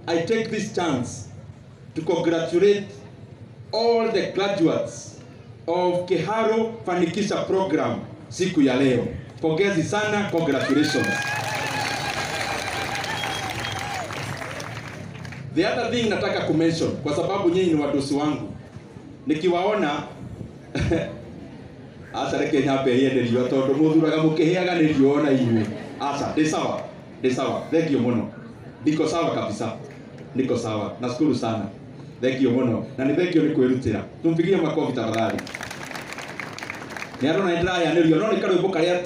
I take this chance to congratulate all the graduates of Kiharu Fanikisha program siku ya leo. Pongezi sana, congratulations. The other thing nataka kumention, kwa sababu nyinyi ni wadosi wangu, nikiwaona aca reke nyambe hĩe nĩ riũa tondũ mũthuraga mũkĩhĩaga nĩ riũa ona inyuĩ. Aca, ndĩ sawa, ndĩ sawa, thank you mũno, niko sawa kabisa, niko sawa, nashukuru sana, thank you mũno, na nĩ thank you nĩ kwĩrutĩra. Tumpigie makofi tafadhali. Nĩ arona nĩ ndĩrayanĩrio, no nĩ karwĩmbo karĩa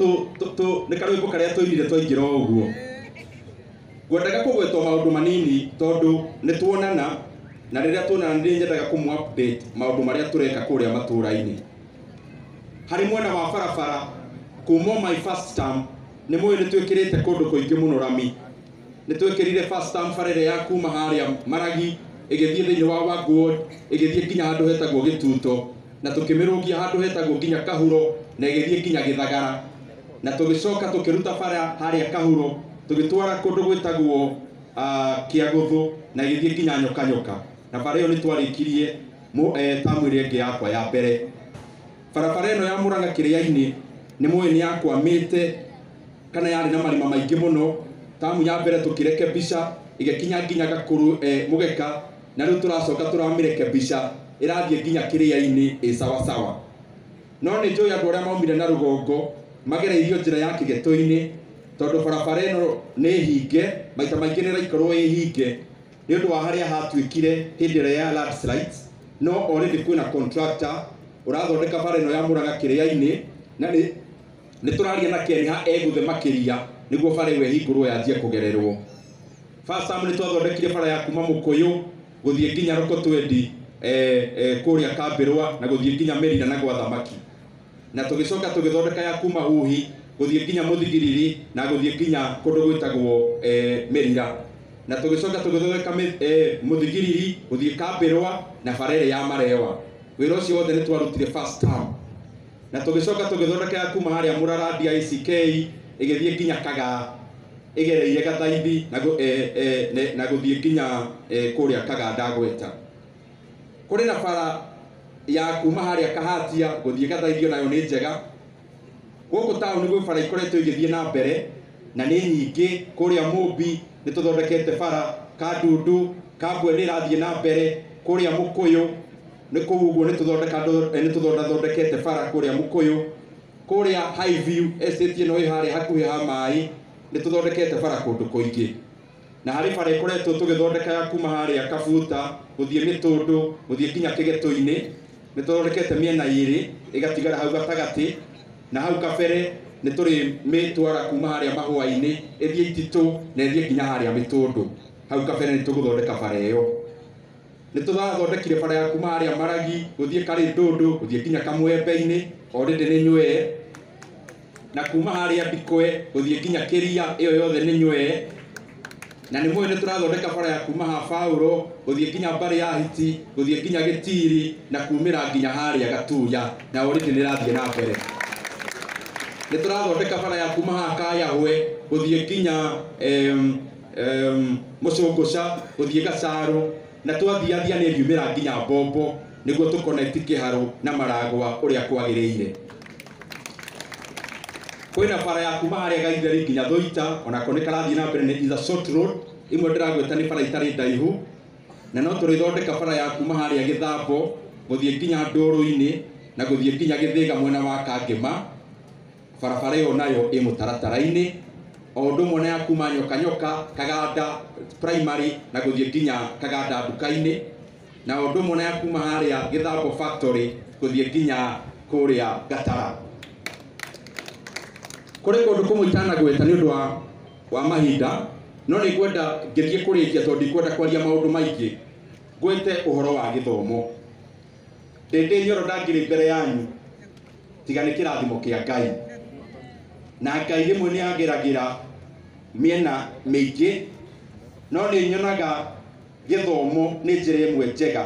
nĩ karwĩmbo karĩa tũinire twaingĩra o ũguo. Ngwendaga kũgwetwo maũndũ manini tondũ nĩ tuonana, na rĩrĩa tuonana nĩ nyendaga kũmũ update maũndũ marĩa tũreka kũrĩa matũũra-inĩ. Harĩ mwena wa barabara kuma my first term nĩ mũĩ nĩ twĩkĩrĩte kũndũ kũingĩ mũno rami. Nĩ twĩkĩrire first term bara ĩrĩa ya kuma harĩa Maragi ĩgĩthiĩ thĩinĩ wa Wangũ ĩgĩthiĩ nginya handũ hetagwo Gĩtuto, na tũkĩmĩrũngia handũ hetagwo nginya Kahuro na ĩgĩthiĩ nginya Gĩthagara, na tũgĩcoka tũkĩruta bara harĩa Kahuro tũgĩtwara kũndũ gwĩtagwo Kĩagũthũ na ĩgĩthiĩ nginya Nyoka Nyoka, na bara ĩyo nĩ twarĩkirie tamu ĩrĩa ĩngĩ yakwa ya mbere. Barabara ĩno ya Murang'a Kĩrĩa-inĩ nĩ mũĩ nĩ yakwamĩte kana yarĩ na marima maingĩ mũno. Tamu ya mbere tũkĩrekebisha ĩgĩkinya nginya Gakũrũ, Mũgeka, na rĩu tũracoka tũramĩrekebisha ĩrathiĩ nginya Kĩrĩa-inĩ ĩ sawasawa. No nĩ njũĩ andũ arĩa maumire na rũgongo magereirio njĩra ya Kĩgetũ-inĩ tondũ barabara ĩno nĩ hinge, maita maingĩ nĩ ĩraikarwo ĩ hinge nĩ ũndũ wa harĩa hatuĩkire hĩndĩ ĩrĩa ya landslides. No already kwĩna contractor ũrathondeka bara ĩno ya Murang'a Kĩrĩa-inĩ, na nĩ tũraria na Kenya egũthe makĩria nĩguo bara ĩyo ĩhingũrwo yanjie kũgererwo. First time nĩ twathondekire bara ya kuma Mũkũyũ gũthiĩ nginya Rokotwendi, kũrĩa Kambĩrwa na gũthiĩ nginya Merina na gwa Thamaki, na tũgĩcoka tũgĩthondeka ya kuma Huhi gũthiĩ nginya Mũthigiriri na gũthiĩ nginya kũndũ gwĩtagwo Merira, na tũgĩcoka tũgĩthondeka Mũthigiriri gũthiĩ Kambĩrwa na bara ĩrĩa ya Marewa. Wĩra ũcio wothe nĩ twarutire first term, na tũgĩcoka tũgĩthondeka ya kuma harĩa Mũrarandi ICK ĩgĩthiĩ nginya Kagaa ĩgereire Gathaithi na gũthiĩ nginya kũrĩa Kagaa ndagweta. Kũrĩ na bara ya kuma harĩa Kahatia gũthiĩ Gathaithi onayo nĩ njega. Gũkũ taũni gwĩ bara ikoretwo igĩthiĩ na mbere na nĩ nyingĩ. Kũrĩa Mũmbi nĩ tũthondekete bara, Kandundu, Kambwe nĩ ĩrathiĩ na mbere, kũrĩa Mũkũyũ nĩ kũu ũguo nĩ tũthondekete bara kũrĩa Mũkũyũ, kũrĩa Highview estate ĩno ĩ harĩa hakuhĩ ha maĩ nĩ tũthondekete bara kũndũ kũingĩ. Na harĩ bara ĩkoretwo tũgĩthondeka ya kuma harĩa Kabuta gũthiĩ Mĩtũndũ gũthiĩ nginya Kĩgetũ-inĩ, nĩ tũthondekete mĩena ĩrĩ ĩgatigara hau gatagatĩ, na hau kabere nĩ tũrĩmĩtwara kuma harĩa Mahũa-inĩ ĩthiĩ Ititũ na ĩthiĩ nginya harĩa Mĩtũndũ. Hau kabere nĩ tũgũthondeka bara ĩyo. Nĩ tũrathondekire bara ya kuma harĩa Maragi gũthiĩ Karĩndũndũ gũthiĩ nginya Kamwembe-inĩ, already nĩ nywee, na kuma harĩa Ndikwe gũthiĩ nginya Kĩria ĩyo yothe nĩ nywee. Na nĩ mũĩ nĩ tũrathondeka bara ya kuma ha Baũrũ gũthiĩ nginya Mbarĩ ya Hiti gũthiĩ nginya Gĩtiri na kumĩra nginya harĩa Gatuya, na already nĩ ĩrathiĩ na mbere. Nĩ tũrathondeka bara ya kuma ha Kayahwe gũthiĩ nginya Mũcũngũca gũthiĩ Gacarũ, na twathiathia nĩ ĩriumĩra nginya Mbombo nĩguo tũconnect Kĩharũ na Maragwa ũrĩa kwagĩrĩire. Kwĩna bara ya kuma harĩa Gaitheri nginya Thũita, onako nĩ karathiĩ na mbere, nĩ is a short road. Imwe ndĩragweta nĩ bara itarĩ ndaihu, na no tũrĩthondeka bara ya kuma harĩa Gĩthambo gũthiĩ nginya Ndũrũ-inĩ na gũthiĩ nginya Gĩthĩga mwena wa Kangĩma. Barabara ĩyo nayo ĩ mũtaratara-inĩ, o ũndũ ũmwe na ya kuma Nyoka Nyoka Kaganda primary na gũthiĩ nginya Kaganda nduka-inĩ, na ũndũ ũmwe na ya kuma harĩa Gĩthambo factory gũthiĩ nginya kũrĩa Gatara. Kũrĩ kũndũ kũmwe itanagweta nĩ ũndũ wa mahinda, no nĩ ngwenda ngĩthiĩ kũrĩkia tondũ ndikwenda kwaria maũndũ maingĩ, ngwete ũhoro wa gĩthomo. Ndĩndĩ Nyoro ndangĩrĩ mbere yanyu tiga nĩ kĩrathimo kĩa Ngai, na Ngai rĩmwe nĩ ageragĩra mĩena mĩingĩ, no nĩ nyonaga gĩthomo nĩ njĩra ĩmwe njega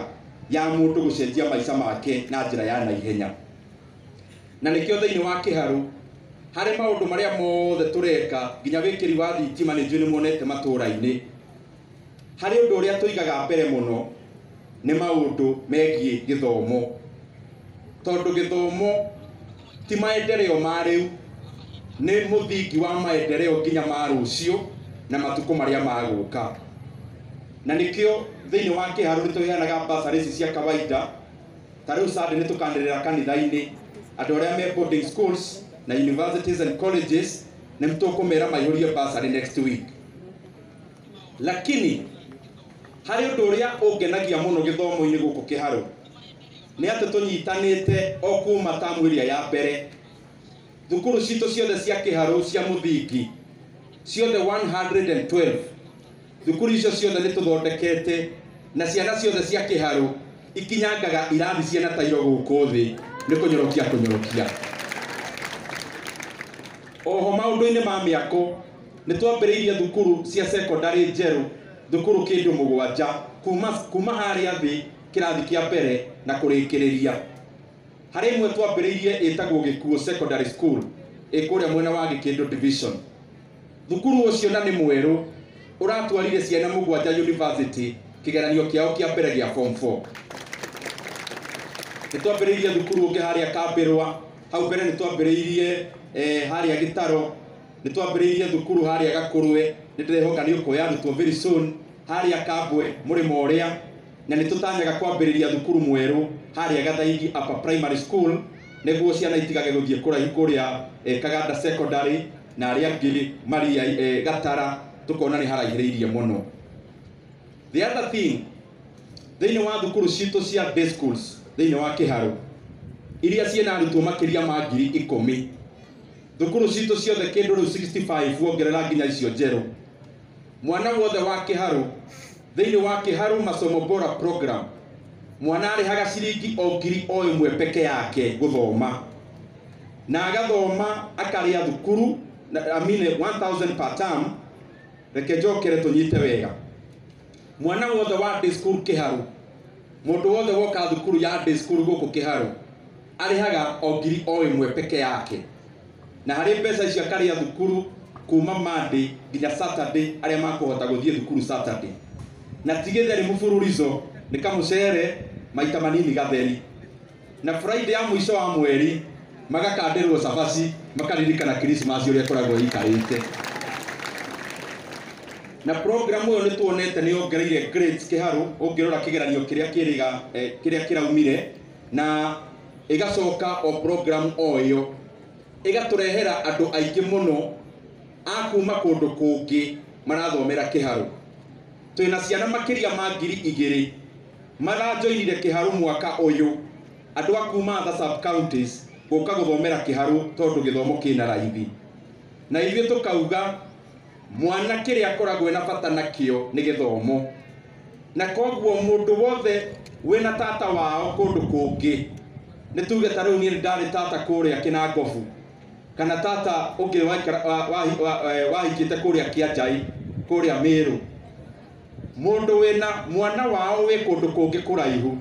ya mũndũ gũcenjia maica make na njĩra ya naihenya. Na nĩkĩo thĩinĩ wa Kĩharũ harĩ maũndũ marĩa mothe tũreka nginya wĩkĩri wa thitima nĩ njũĩ nĩ muonete matũũra-inĩ. Harĩ ũndũ ũrĩa tũigaga mbere mũno nĩ maũndũ megiĩ gĩthomo, tondũ gĩthomo ti maendeleo ma rĩu, nĩ mũthingi wa maendeleo nginya ma rũciũ na matukũ marĩa magũka. Na nĩkĩo thĩinĩ wa Kĩharũ nĩ tũheanaga bursary ici cia kawaida. Ta rĩu Sunday nĩ tũkanĩrĩra kanitha-inĩ andũ arĩa me boarding schools na universities and colleges nĩ tũkũmera maihũrie bursary next week. Lakini harĩ ũndũ ũrĩa ũngenagia mũno gĩthomo-inĩ gũkũ Kĩharũ nĩ atĩ tũnyitanĩte o kuma tamu ĩrĩa ya mbere. Thukuru citũ ciothe cia Kĩharũ cia mũthingi ciothe 112, thukuru icio ciothe nĩ tũthondekete, na ciana ciothe cia Kĩharũ ikinyangaga irathi ciena tairo gũkũ thĩ nĩ kũnyorokia kũnyorokia. Oho maũndũ-inĩ ma mĩako nĩ twambĩrĩirie thukuru cia secondary njerũ, thukuru kĩndũ 7 kuma harĩa thĩ kĩrathi kĩa mbere na kũrĩkĩrĩria. Harĩ ĩmwe twambĩrĩirie ĩtagwo Gĩkuũ Secondary School ĩ kũrĩa mwena wa Gĩkĩndũ Division. Thukuru ũcio na nĩ mwerũ ũratwarire ciana 7 university kĩgeranio kĩao kĩa mbere gĩa form 4. Nĩ twambĩrĩirie thukuru ũngĩ harĩa Kambĩrwa, hau mbere nĩ twambĩrĩirie harĩa Gĩtaro, nĩ twambĩrĩirie thukuru harĩa Gakũrwe, nĩ ndĩrehoka nĩ ũkuoya arutwo very soon harĩa Kambwe mũrĩmo ũrĩa, na nĩ tũtanyaga kwambĩrĩria thukuru mwerũ harĩa Gathaigi Upper Primary School nĩguo ciana itigage gũthiĩ kũraihu kũrĩa Kaganda Secondary na arĩa angĩ Maria Gatara, tũkona nĩ haraihĩrĩirie mũno. The other thing, thĩinĩ wa thukuru citũ cia day schools thĩinĩ wa Kĩharũ iria ciĩna arutwo makĩria ma 10,000, thukuru citũ ciothe kĩndũ rĩu 65 wongerera nginya icio njerũ, mwana wothe wa Kĩharũ thĩinĩ wa Kĩharũ Masomo Bora program mwana arĩhaga ciringi o 1,000 peke yake gũthoma, na agathoma akarĩa thukuru I mean 1000 per term. Reke njokere tũnyite wega, mwana wothe wa day school Kĩharũ, mũndũ wothe woka thukuru ya day school gũkũ Kĩharũ arĩhaga o 1,000 peke yake, na harĩ mbeca icio akarĩa thukuru kuma Monday nginya Saturday, arĩa makũhota gũthiĩ thukuru Saturday. Na ti gĩtheri mũbururizo, nĩ kamũcere maita manini gatheri, na Friday ya mũico wa mweri magakandĩrwo cabaci makaririkana Christmas ũrĩa ĩkoragwo ĩikarĩte. Na program ĩyo nĩ tuonete nĩ yongereire grades Kĩharũ, ũngĩrora kĩgeranio kĩrĩa kĩrĩga kĩrĩa kĩraumire, na ĩgacoka o program o ĩyo ĩgatũrehera andũ aingĩ mũno a kuma kũndũ kũngĩ marathomera Kĩharũ. Twĩna ciana makĩria ma 2,000 marajoinire Kĩharũ mwaka ũyũ, andũ a kuma other sub counties gũka gũthomera Kĩharũ tondũ gĩthomo kĩna raithi. Na ithuĩ tũkauga mwana kĩrĩa akoragwo ena bata nakĩo nĩ gĩthomo, na koguo mũndũ wothe wĩna tata wao kũndũ kũngĩ, nĩ tuge ta rĩu niĩ ndarĩ tata kũrĩa Kĩnangobu, kana tata ũngĩ wahikĩte kũrĩa Kĩanjai, kũrĩa Mĩrũ, mũndũ wĩna mwana wao wĩ kũndũ kũngĩ kũraihu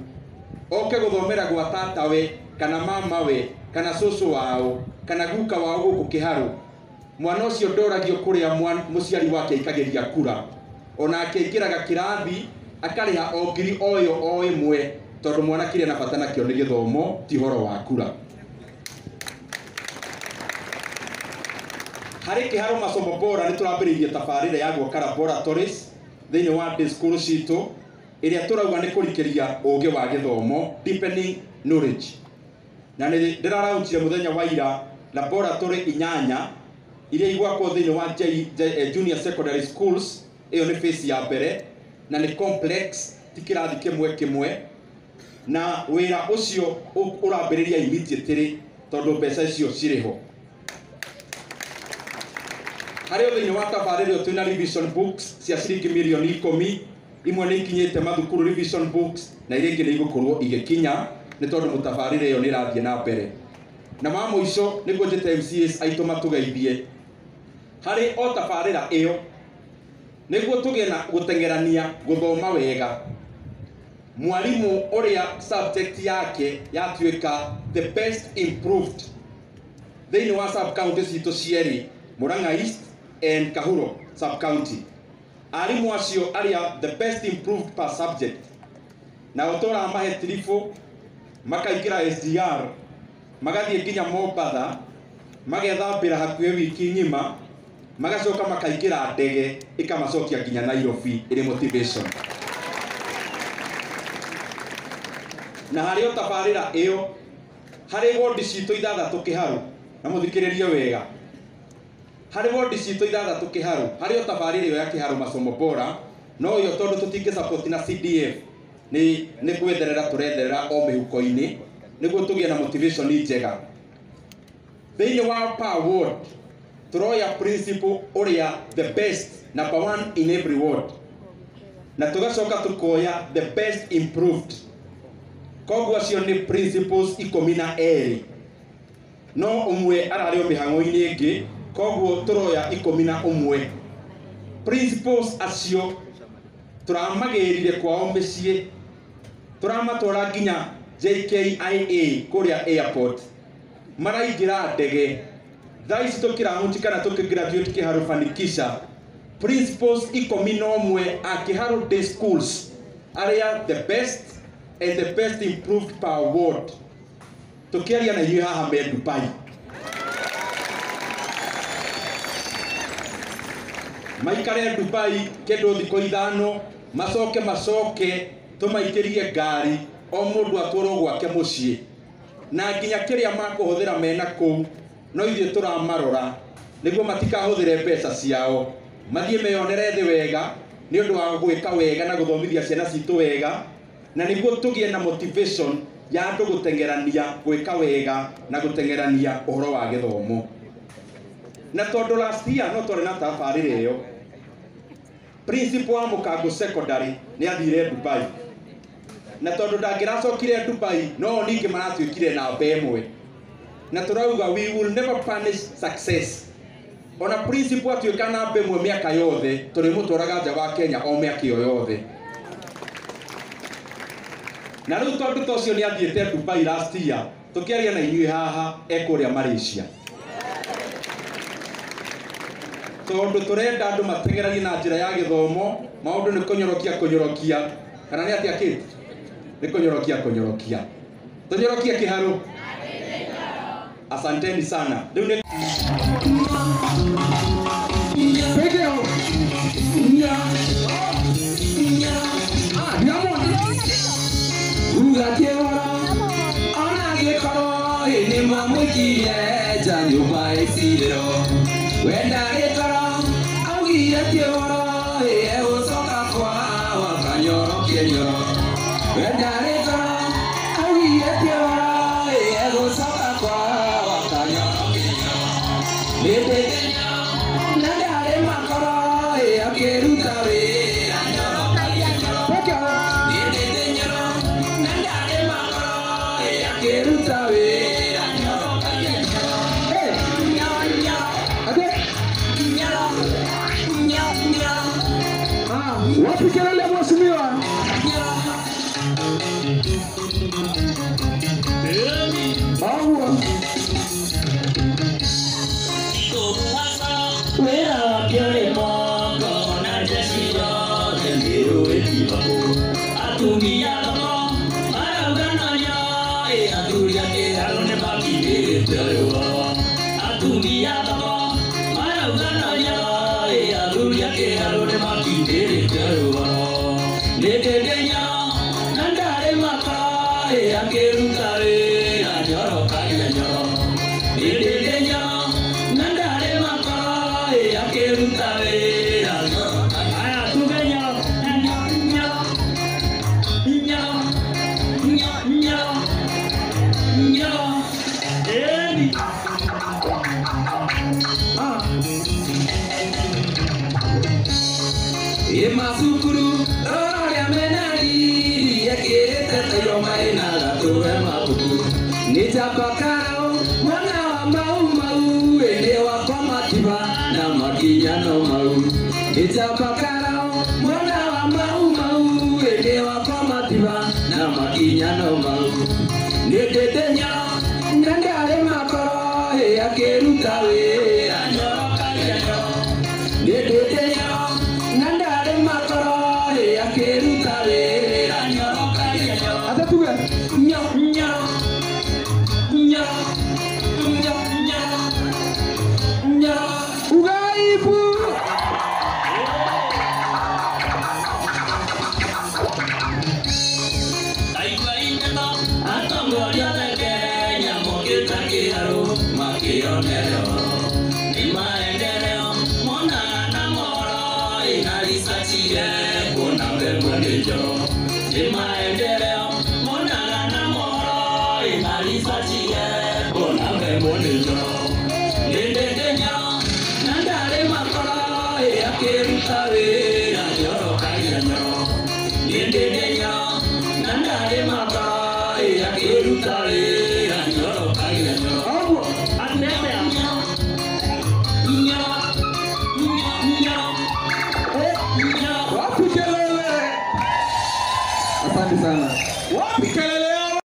oke gũthomera gwa tatawe kana mamawe kana cũcũ wao kana guka wao gũkũ Kĩharũ, mwana ũcio ndoragio kũrĩa mũciari wake aikagĩria kura, ona akĩingĩraga kĩrathi akarĩha o 1,000 tondũ mwana kĩrĩa na bata nakĩo nĩ gĩthomo, ti ũhoro wa kura. Harĩ Kĩharũ Masomo Bora nĩ tũrambĩrĩirie tabarĩra ya gwaka laboratories thĩinĩ wa day school citũ ĩrĩa tũrauga nĩ kũrikĩria ũgĩ wa gĩthomo, deepening knowledge. Na nĩ ndĩraraunchire mũthenya wa ira laboratory 8 iria igwakwo thĩinĩ wa junior secondary schools. Ĩyo nĩ phase ya mbere na nĩ complex, ti kĩrathi kĩmwe kĩmwe, na wĩra ũcio ũrambĩrĩria immediately tondũ mbeca icio cirĩ ho. Harĩ thĩinĩ wa tabarĩra ĩyo twĩna revision books cia ciringi 10,000,000, imwe nĩ ikinyĩte mathukuru revision books na iria ingĩ nĩ igũkorwo igĩkinya nĩ tondũ mũtabarĩra ĩyo nĩ ĩrathiĩ na mbere. Na wa mũico nĩguo njĩte MCAs aitũ matũgeithie harĩ o tabarĩra ĩyo, nĩguo tũgĩe na gũteng'erania gũthoma wega. Mwarimu ũrĩa subject yake yatuĩka the best improved thĩinĩ wa sub county citũ cierĩ, Murang'a East and Kahuro sub county, Arimũ acio arĩa the best improved per subject nao tũramahe tribũ makaingĩra SGR magathiĩ nginya Mombatha magethambĩra hakuhĩ wiki ng'ima magacoka makaingĩra ndege ĩkamacokia nginya Nairobi ĩrĩ motivation. Na harĩ o tabarĩra ĩyo harĩ wondi citũ ithathatũ Kĩharũ, na mũthikĩrĩrie wega, harĩ wondi citũ ithathatũ Kĩharũ, harĩ o tabarĩra ĩyo ya Kĩharũ masomo bora, no ĩyo tondũ tũtingĩ support na CDF nĩ gwetherera tũretherera o mĩhuko-inĩ nĩguo tũgĩe na motivation njega. Thĩinĩ wa per ward tũroya principle ũrĩa the best number one in every ward, na tũgacoka tũkoya the best improved. Koguo acio nĩ principles 12, no ũmwe ararĩ o mĩhang'o-inĩ ĩngĩ, koguo tũroya 11. Principles acio tũramagĩrire kwao mĩciĩ, tũramatwara nginya JKIA kũrĩa airport, maraingĩra ndege. Thaa ici tũkĩrahunji kana tũkĩgraduate Kĩharũ Fanikisha, principles 11 a Kĩharũ Day Schools arĩa the best and the best improved per ward. Tũkĩaria na inyuĩ haha me Dubai. Maikare Dubai kĩndũ thikũ 5, macoke macoke tũmaikĩrie ngari o mũndũ atwarwo gwake mũciĩ, na nginya kĩrĩa makũhũthĩra mena kũu no ithuĩ tũramarora nĩguo matikahũthĩre mbeca ciao, mathiĩ meyonere thĩ wega nĩ ũndũ wa gwĩka wega na gũthomithia ciana citũ wega, na nĩguo tũgĩe na motivation ya andũ gũteng'erania gwĩka wega na gũteng'erania ũhoro wa gĩthomo. Na tondũ last year no twarĩ na tabarĩra ĩyo, principal wa Mũkango Secondary nĩ athire Dubai, na tondũ ndangĩracokire Dubai no ningĩ maratuĩkire namba ĩmwe, na tũrauga we will never punish success. Ona principal atuĩka namba ĩmwe mĩaka yothe tũrĩmũtwaraga nja wa Kenya o mĩaka ĩyo yothe. Na rĩu tondũ ta ũcio nĩ athiĩte Dubai last year, tũkĩaria na inyuĩ haha ekũrĩa Malaysia, tondũ tũrenda andũ mateng'eranie na njĩra ya gĩthomo. Maũndũ nĩ kũnyorokia kũnyorokia, kana nĩ atĩa kĩtu? Nĩ kũnyorokia kũnyorokia, tũnyorokie Kĩharũ. Asanteni sana. Rĩu nĩ Wapi kelele mheshimiwa? Wapi kelele? Asante sana. Wapi kelele?